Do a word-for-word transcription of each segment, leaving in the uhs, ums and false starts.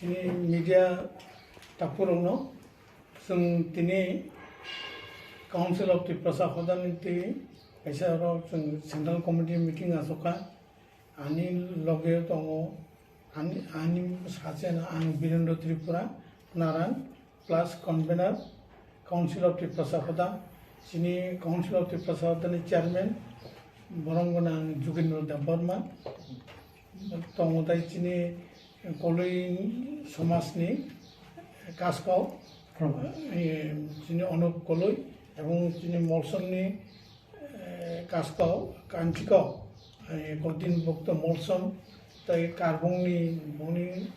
Chini media takhurokno chwng tini Council of Tiprasa hodani twi kaisa oro chwng Central Committee meeting achukha. Ani loge tongo, ani, ani sacheno ang Birendra Tripura, Naran, plus convener, Council of Tiprasa Hoda, chini Council of Tiprasa Hodani chairman, borok gwnang Jugendra Debbarma, tongo tai chini Koloi somajni Kaskau, eh, chini Onop Koloi, ebong chini Molsomni, eh, Kaskau, Kanchikau, eh, Godin Bokto Molsom, tai Karbongni boni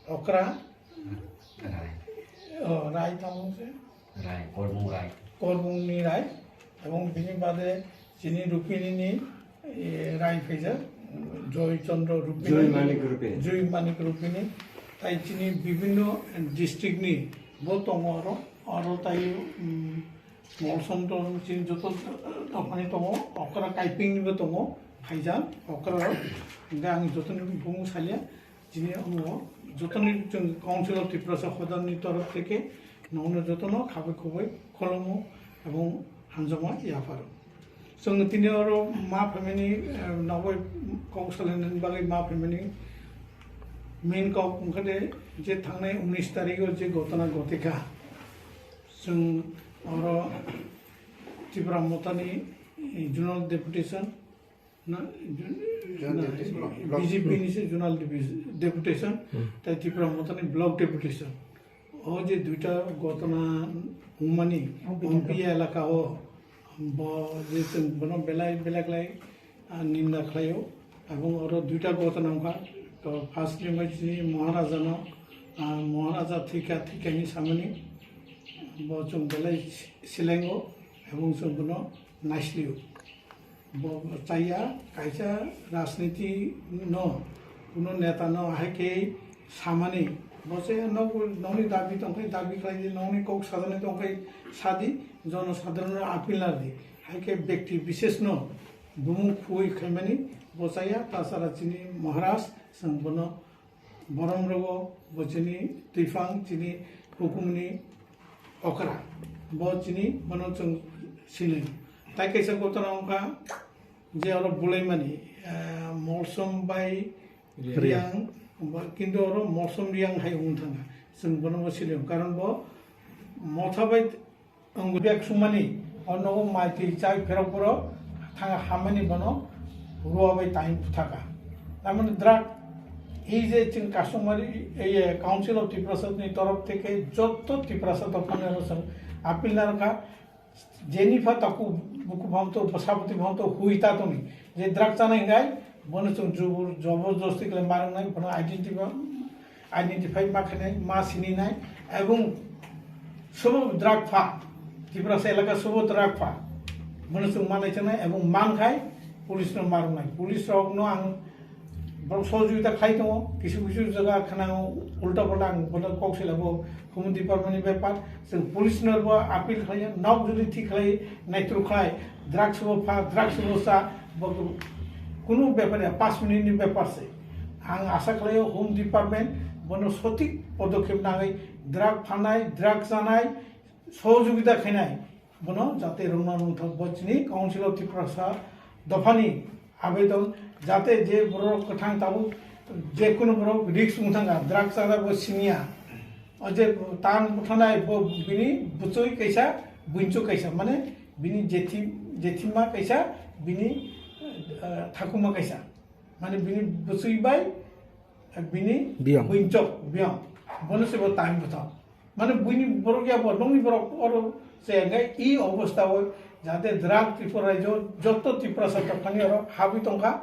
okra, Rai. Oh, Rai tamo se. Rai, Korbung Rai. Korbungni Rai, ebong bini bade chini Rupinini, eh, Rai phaijak, Joy Chandra Rupini. Joy Manik Rupini. Joy Manik Rupini. Tai chini bibinno district ni bo tongo oro, oro tai, um, Molsom to chini joto dophani tongo, okra kaiping ni bo tongo, phaijak, okra, hingke ang joto ni bung salia. Chini omo jotoni chwng Council of Tiprasa Hodani torof theke nono jotono khabai khubui kholomo ebong hamjakma yapharo. Chwng tini oro ma phaimani, eh, nogoi kok salainani bagwi ma phaimani main kok wngkha de je thangnai unis tarikh o je gotona gotikha. Chwng oro Tipra Mothani, eh, Zonal Deputation, Na, ju-, Zonal na, deputation, block, block. B J P ni se zonal divis-, deputation, Hmm. Tai Tipra Mothani block deputation. O je duita gotona wngmani, O B elaka o, bo je chwng bono belai belai khlai, ah, ninda khlaio. Ebong oro duita gotona wngkha, to first ni bai chini Maharaja no, ah, Maharaja thwikha, thwikha ni samani, bo chwng belai silengo, ebong chwng bono naislio. Bo chaya kaisa rajniti no, kuno neta no hai khe samani, bo se nok, nokni dabi tongkhe dabi khlai di, nokni kok sajani tongkhe sadi, jonosadharon no appeal nardi, hai khe bekti bishesh no bumung khui khaimani bo chaya, tasara chini Maharaj, chwng bono Borom rogo bo chini twifang, chini hukumni okra. Bo chini bono chwng sinai. Tai kaisa gotona wngkha je oro bulaimani, eh, Molsom bai Riyang. Riyang, bo, kintu oro Molsom Riyang hai wng thangkha. Chwng bono bo sinai, karon bo Motha bai Ang bek sumani, o nogo mai twi chai pherok phoro thang hamani bono rua bai tain phuthaka. Tamoni drug, ei je chwng customary, ei, eh, Council of Tiprasa ni torof theke jotto Tiprasa dophani oro chwng appeal narwkha, jeni pha taku buku phamto, bwsapoti phamto, hui ta tongni. Je drug chanai hinkhai, bono chwng jubur, joborjosti khlai marwngnai, bono identify, identify ma khainai, ma sininai, ebong sobo drug pha, Tiprasa elaka sobo drug pha, bono chwng manai chanai, ebong mankhai, police no marwngnai. Police rok no ang borok sohojogita khlai tongo, kisu kisu jaga khwnango ulta pulta, ang bono kok sela bo Home Department ni bepar, chwng police no bo appeal khlaiya, nok jodi thik khlai, naitru khlai, drugs bo pha, drugs bo cha, bo kunu bepar ya, panch minute ni bepar se. Ang asa khlaio Home Department bono sothik podokhep nangwi drug phanai, drug chanai, sohojogita khainai, bono jate rwngna rwngthok, bo chini Council of Tiprasa dophani abedon, jate je borok kwthang tabuk, je kunu borok risk wng thangkha, drugs chajak bo siniya, o je tan buthanai bo bini bwchwi kaisa, buinchuk kaisa, mane bini jethi-, jethima kaisa, bini, eh, thakuma kaisa, mane bini bwchwi bai, eh, bini Biyang. Buinchuk, biyang, bono se bo tan butha. Mane buini borok ya bo, nokni borok oro se hingke i obostha o jate drug Tripura rajyo jotto Tiprasa dophani oro habwi tongkha,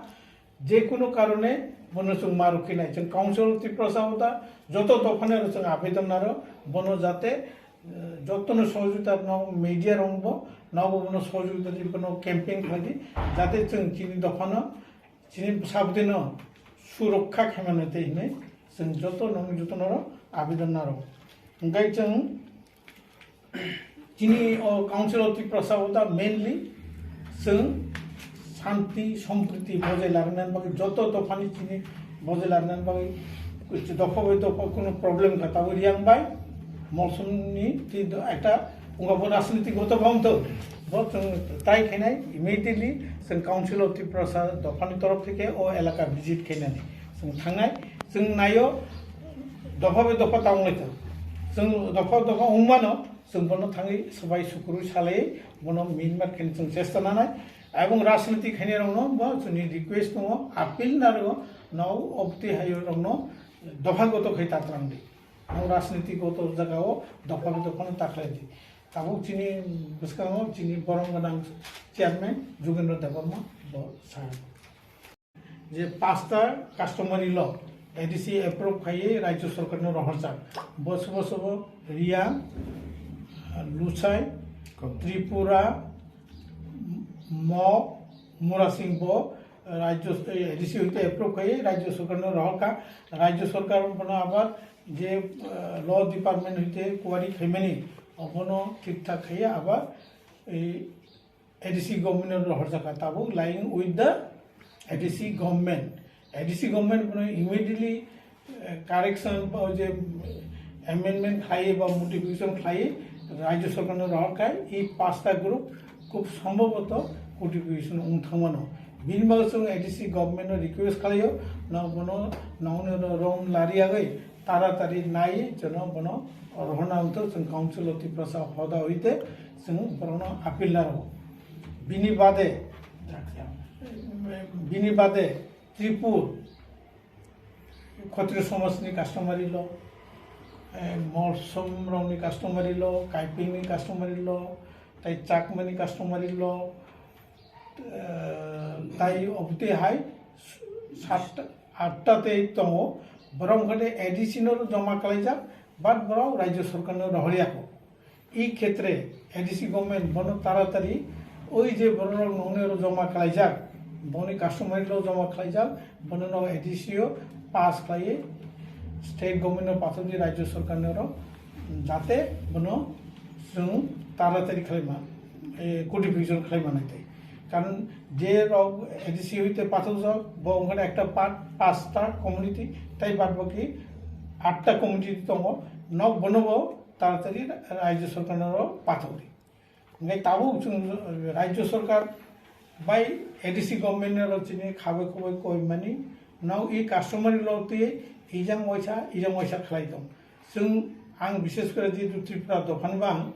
je kunu karone bono chwng ma rukhinai. Chwng Council of Tiprasa Hoda joto dophani oro chwng abedon naro, bono jate, eh, jottono sohojogita no media rok bo nogo bono sohojogita di, bono campaign khlai di, jate chwng chini dophano chini bwsabwtwi no surokha khaimani tei hinwi chwng joto nokni joto noro abedon naro. Hingke chwng chini o Council of Tiprasa o da mainly chwng shanti sompriti bojai larwna bagwi, joto dophani chini bojai larwna bagwi Dopha bai dopha kuno problem ka tabuk Reang bai Molsom ni ti do ekta unga bo rajniti goto bang to bo chwng try khainai immediately chwng Council of Tiprasa dopha ni torof theke o elaka visit khainani chwng thangnai chwng naio dopha bai dopha tang lai to chwng dopha dopha ungmano chwng bono thangwi swbai sukurwi salai bono minmar khainai chwng chesta nanai. Abong rajniti khainai rokno bo chwngni request tongo, appeal narwgo, no obti hayo rokno dopha goto khai tatrang di. Ang rajniti goto jagao dopha goto phano taklai di. Tabuk chini bwskango chini borom gwnang chairman Jugendra Debbarma bo sa. Je pasta customary law A D C approve khaiwi Rajya Sarkar no rohorjak. Bo sobo sobo Reang, Luchai, Tripura, Mok, Murasing bo Rajya, eh, A D C hoite approve khaiwi Rajya Sarkar no rohorkha. Rajya Sarkar bono abar je, eh, law department hoite query khaimani obono thik thak khaiwi abar ei A D C government no rohorjakha tabuk lying with the A D C government. A D C government bono immediately, eh, correction ba je amendment khlai ba modification khlai Rajya Sarkar no rohor khai i pasta group khub sombhoboto codification wng thangmano. Bini bagwi chwng A D C government no request khlaio, no bono nongni rom lari agwi taratari nai jeno bono rohorna wngthok chwng Council of Tiprasa hoda hoite chwng borokno appeal narwo. Bini bade, bini bade Tripur Khatriya somajni customary law, eh, Molsom rokni customary law, Kaipingni customary law, tai Chakmani customary law, eh, tai obotwi hai sat, atta tei tongo. Borok wngkha de A D C no joma kalaijak, but borok Rajya Sarkar no rohorya kho. I khetre A D C government bono taratari oi je borok nongni oro joma kalaijak, boni customary law joma kalaijak, bono no A D C o pass khlaiwi state government no pathordi Rajya Sarkar ni oro jate bono chwng taratari khlaima, eh, codification khlaima nai tai. Karon je rok A D C hoite pathorjak bo wngkha ekta part pasta community tai bad baki atta community tongo, nok bono bo taratari Rajya Sarkar no pathogdi. Hingke tabuk chwng Rajya Sarkar bai A D C government ni rok chini khabai khubai koi mani, no i customary law twi ijang waisa, ijang waisa khlai tong. Chwng ang bishes kore jehetu Tripura dophan bang,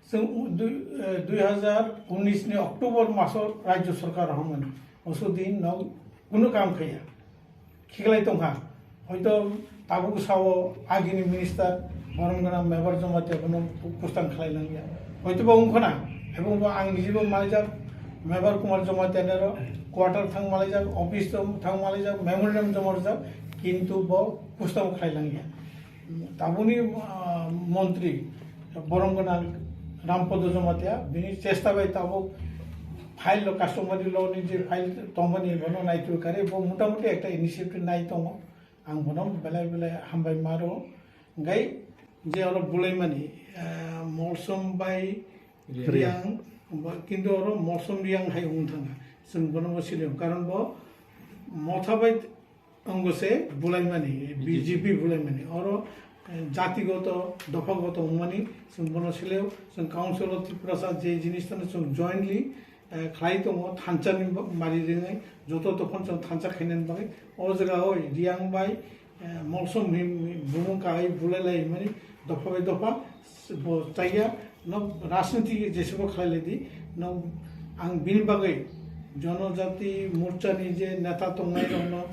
chwng dui, eh, dui hazar unis ni October maso Rajya Sarkar rohormani. Oso din no kunu kam khaiya. Khiklai tongkha. Hoito tabuk sao agini minister borom gana Mebar Jamatia bono kustan khlai langya. Hoito bo wngkhona, ebong bo ang nijibo malijak Mebar Kumar Jamatia nero quarter thang malijak, office to thang malijak, memorandum joma rijak, kintu bo kustan khlai langya. Tabuni, ah, montri borom gana Rampodo Jamatia bini chesta bai tabuk file lo customary law ni je file tongmani bono naitu kare bo motamuti ekta initiative nai tongo. Ang bono belai belai hambai maro. Hingkai je oro bulaimani, eh, Molsom bai Reang. Reang, ba, kintu oro Molsom Reang hai wng thangkha. Chwng bono bo siliyo. Karon bo motha bai wngo se bulaimani, B J P. B J P bulaimani. Oro, eh, jatigoto, dophagoto wngmani chwng bono siliyo. Chwng Council of Tiprasa je jinis tano chwng jointly eh, khlai tongo, thansa ni ba-, mari rinai, joto dophano chwng thansa khainani bagwi. O jaga o Reang bai, eh, Molsom ni bumung kahai bulai lai mani dopha bai dopha, bo chaya, no rajniti jesebo khlai lai di, no ang bini bagwi Jonojati Morcha ni je neta tongnai rokno,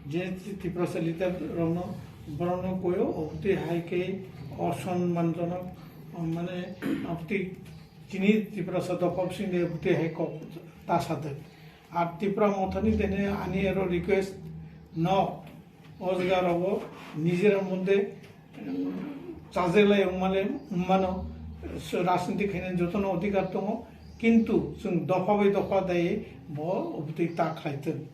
je Tiprasa leader rokno, borokno koyo, obotwi hai khe osonmanjonok, mane, obotwi Chini Tiprasa dopha bising de bwtwi hai kok ta sa de. Ar Tipra Mothani dene ani ero request no o jaga rogo nijera moddhe, um, chajelai wngmale wngmano, so rajniti khaina jotono odhikar tongo, kintu chwng dopha bai dopha dai bo bwtwi ta khlai thwng.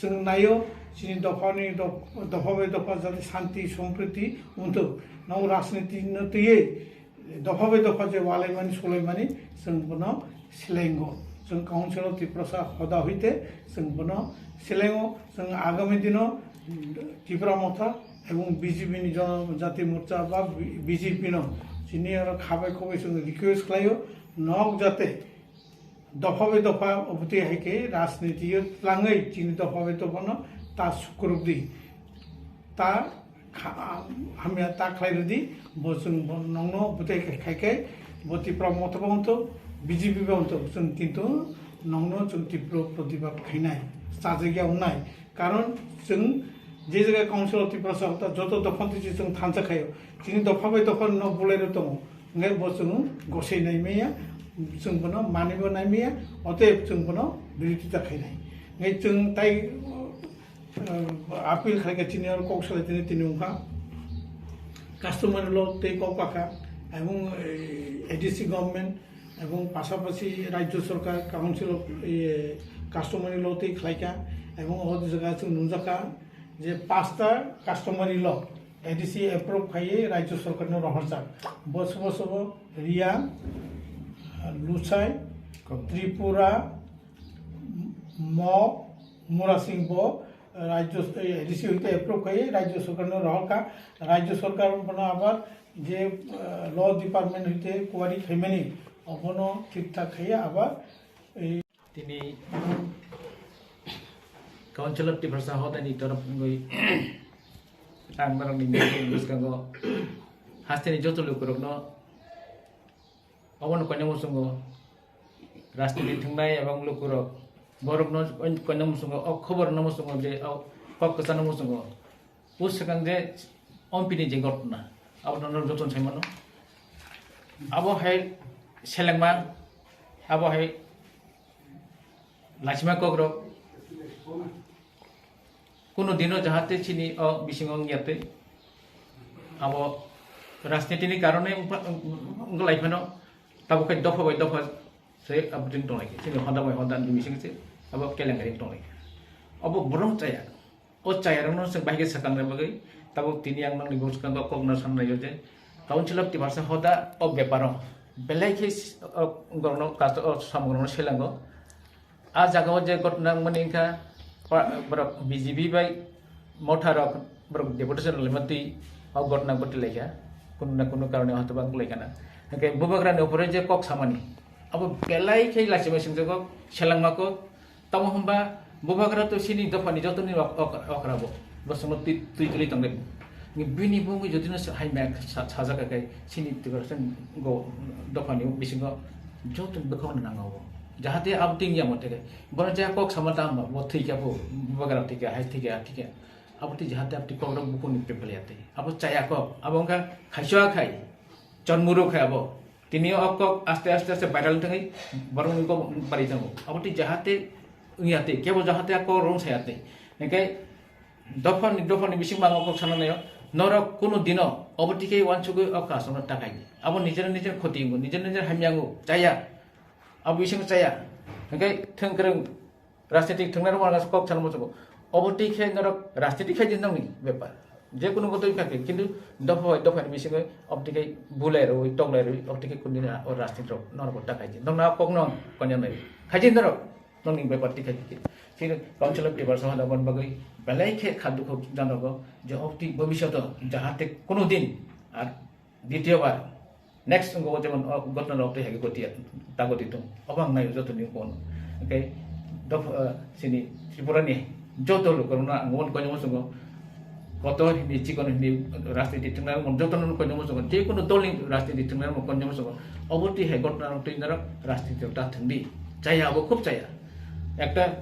Chwng naio chini dophani dop-, dopha bai dopha jate shanti sompriti wngthwk. Nang rajniti no twiwi dopha bai dopha je walaimani sulaimani chwng bono selengo. Chwng Council of Tiprasa hoda hoite chwng bono selengo. Chwng agami dino Tipra Motha ebong B J P ni Jonojati Morcha ba B J P no chini oro khabai khobai chwng request khlaio, nok jate dopha bai dopha obotwi hai khe rajniti o twlangwi chini dopha bai dopha no ta sukrubdi, ta kha-, hamya ta khlai rwdi, bo chwng bo nokno obotwi khai khai bo Tipra Motha bo wngthok, B J P bo wngthok, chwng kintu nokno chwng Tipra protibad khainai, chajagya wngnai. Karon chwng je jaga Council of Tiprasa ta joto dopha twi chwng thansa khaio. Chini dopha bai dopha no bulai rw tongo. Hwnkhe bo chwng gosai nai maya, chwng bono manwi bo nai maya, oteb chwng bono birodita khainai. Hwnkhe chwng tai, uh, appeal khaikha chini oro kok salai tini tini wngkha. Customary law tei kok pakha, ebong, eh, A D C government, ebong pasapasi Rajya Sorkar Council of, eh, Customary Law tei khlaikha, ebong o jaga chwng nungjakha je pasta customary law A D C approve khaiwi Rajya Sorkar no rohorjak. Bo sobo sobo Riyang, Luchai, Tripura, Mok, Murasing bo Rajya, eh, A D C hoite approve khaiwi Rajya Sorkar no rohorkha. Rajya Sorkar bono abar je, eh, law department hoite query khaimani obono thik thak khaiya abar, eh, tini Council of Tiprasa hodani torop wngwi ang norokni meeting bwskango hasteni joto lukurokno obono koinai muchungo rajniti thwngnai ebong lukurok borokno koinai muchungo o khobor no muchungo je o kok kwchangno muchungo. O swkang je ompini je ghotna, abo norok jotono sai mano. Abo hai selengma, abo hai lachima kokrok. Kuno dino jahate chini o bisingo wngya tei abo rajnitini karone wngpa-, wng-, wnglaipano tabuk khe dopha bai dopha se abo chwng tonglaikha. Chini hoda bai hoda ni bisingo se abo kelenggari tonglaikha. Abo borok chaya. O chayarokno chwng bahai khe swkang rwna bagwi tabuk tini ang nokni bwskango kokno sannaio je Council of Tiprasa hoda o beparo belai khe s-, o borokno kasto o samungrokno selango. A jagao je ghotna wngmani wngkha pa-, borok B J P bai Motha rok borok deputation rwlaima twi o ghotna ghoti laikha, kunu na kunu karone hoytoba wnglaikha na. Hwnkhe bubagrani uphuru je kok samani abo belai khe lachima singjago selengma kok. Tamo hwnba bubagra to chini dophani jotoni ok-, ok-, okra bo. Bosongno twi, twi tuli tongnai bo. Bini bumui jotino sa-, hai mek sa-, sajak khe chini Tiprasa go dophani bisingo jotoni bwkhao nang o. Jahate abo twi wngya mo teke. Bono je kok sama ta hwnba bo thwikha bo, bubagra thwikha, hai thwikha, thwikha. Abo twi jahate abo twi kokrok bukurni pepel ya twi. Abo chaya kok, abo wngkha khaichwa khai, chonmuro khai abo. Tini o kok aste aste aste viral wng thangwi borokni kok bari thango. Abo twi jahate wngya tei, kebo jahate a kok rung saya tei. Hingke dophani, dophani bising mango kok sana nayo. Norok kunu dino obo tike wansugwi o kasongno takai di. Abo nijera nijer khoti wngo, nijera nijer hamya wngo, chaya. Abo bising chaya. Hingke thwng kwrwng Rajniti thwngnairok wngkha kok sana muchungo. Obo twi khe norok rajniti khai di nokni bepar. Je kunu gotoi kha khe, kintu dopha bai dophani bisingo obo twi khai bulai rwi, toklai rwi, obo twi khai kunu dini o rajniti rok norok ta khai di. Nokna kok no konya nai. Khai di norok nokni bepar twi khai di. Chini Council of Tiprasa hoda bon bagwi belai khe kha dukhu janogo je obo twi bobishoto jahate kunu din ar Ditiyo bar, next wngkha o jemon o ghotna rok tei hai khe goti, ta goti tong. Obo ang naio joto ni phone. Hingke dopha, ah, chini Tripura ni joto lukurok no ang wng koinwi muchungo. Kotor hini, chikon hini, rajniti thwngnairok joto no koinwi muchungo. Je kono dol ni rajniti thwngnairok koinwi muchungo. Obo twi hai ghotna rok twi norok rajniti rok ta thwng di. Chaya abo khub chaya. Ekta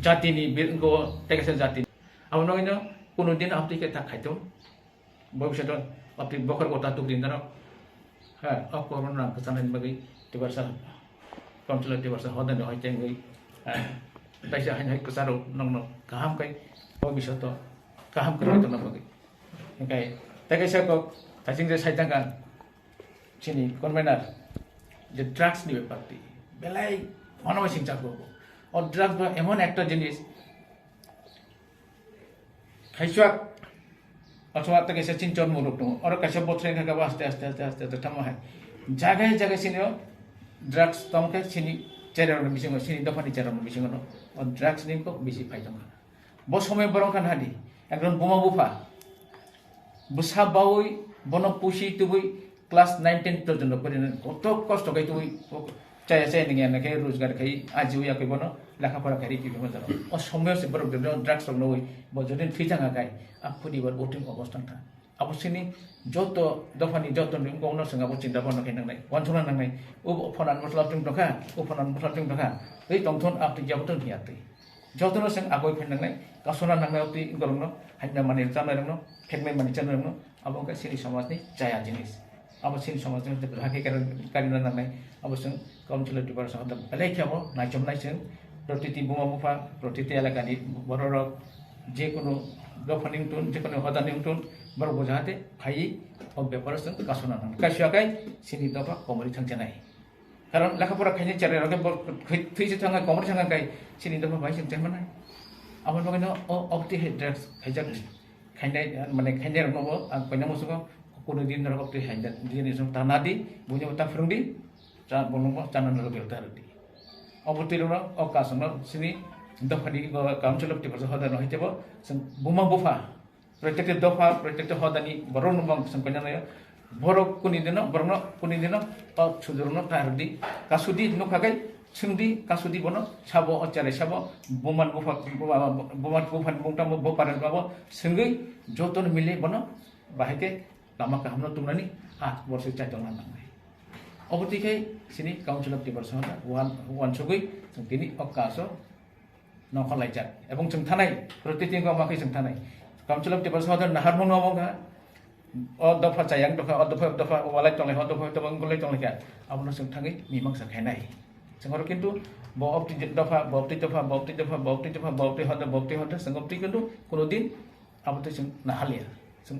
jati ni bir-, wngkha o, tei kaisa jati ni. Abo no kono din abo twi khe ta khai tong. Bobishoto abtwi bokhorok ta tukdi norok. Ha, o kormo nang kwchanani bagwi Tiprasa, Council of Tiprasa hodani hoi tengwi, ha, taisa haino hai kwcharo nokno kaham khe bobishoto kaham kwrwng tongna bagwi. Hingkai tei kaisa kok thaching je saitangkha chini convener je drugs ni bepar twi belai phano singchakgo. O drugs ba emon ekta jinis, Khaiswk, othoma tei kaisa chini chormo rok tongo. Oro kaisa bothor wngkha khe bo aste, aste, aste, aste, aste tamo hai. Jaga jaga chini o drugs tong khe chini chera rok ni bisingo, chini dopha ni chera rok ni bisingo no o drugs ni kok bisi phai tongkha. Bo somoi borok wngkha nadi, Ekdom buma bupha. Bwsa bawi bono pusi tubui class nine ten porjonto pori nani koto kosto kai tubui chaya chaya ningya na khe rojgar khai ajiwi ya khe bono lekha pora khai rikhi bono jaro. O somoyo se borok de drugs rok nui bo jodin thwi thang kai a poribar oting obostha kha. Abo sini joto dophani joto ni wngkok no sengabo chinta bhana khai nangnai. Wansukna nangnai. O phonan bwsla tong tongkha, o phonan bwsla tong tongkha. Tei tongthon abtwi jabo tong hiya twi. Jotono chwng agoi phaina nangnai, kasona nangnai, obtwi borokno haina manwi chanai rokno, pheknai manwi chanai rokno, abo wngkha chini somajni chaya jinis. Abo chini somajni hwnkhe belai khe karina nangnai, abo chwng Council of Department hoda belai khe abo naichomnai chwng, protiti buma bupha, protiti elakani bororok, jekunu dophani wngtun, jekunu hodani wngtun, borokbo jahate phaiwi o beparo chwng kasona nangnai. Kaisa khe chini dopha komorwi thangchanai. Karon lekha pora khainai cherai rok khe bo thwi se thangkha, komor thangkha kai chini dopha bai chwng chai manai. Aboni bagwi no o obtwi hai drugs khaijak khainai mane khainai rok no bo ang koina musugo kuno din rok obtwi hai jani song ta nadi buino ta phwrwngdi cha bono bo chana nalo belta rwdi. Obtwi rok o kasong no chini dopha di Council of Tiprasa hoda no hai tebo chwng buma bupha. Protekte dopha, protekte hodani borok no bang song kanya nayo. Borok kuni dino, borok no kuni dino, o sujurok no ta rwdi. Kasudi nukha kai, sungdi, kasudi bono, sabo o cherai sabo, buman bupha, buman bupha bungtamo bo paren babo, sungwi joto no mili bono, bahai khe lama kaham no tungnani, a borsi chai tongna nangnai. Obo twi khai sini Council of Tiprasa wan, wan sugwi, sung tini o kaso nongkhor laijak. Ebong chwng thanai, protiti wngkha omo khe chwng thanai. Council of Tiprasa Hoda naharmung no wngkha. O dopha chayang tongkha, o dopha, dopha walai tonglai, o dopha, dopha wngkha, abono chwng thangwi mimangsa khainai. Chwng oro kintu bo obtwi dopha, bo obtwi dopha, bo obtwi dopha, bo obtwi dopha, bo obtwi hoda, bo obtwi hoda, chwng obtwi kintu kuno din abo twi chwng naharliya. Chwng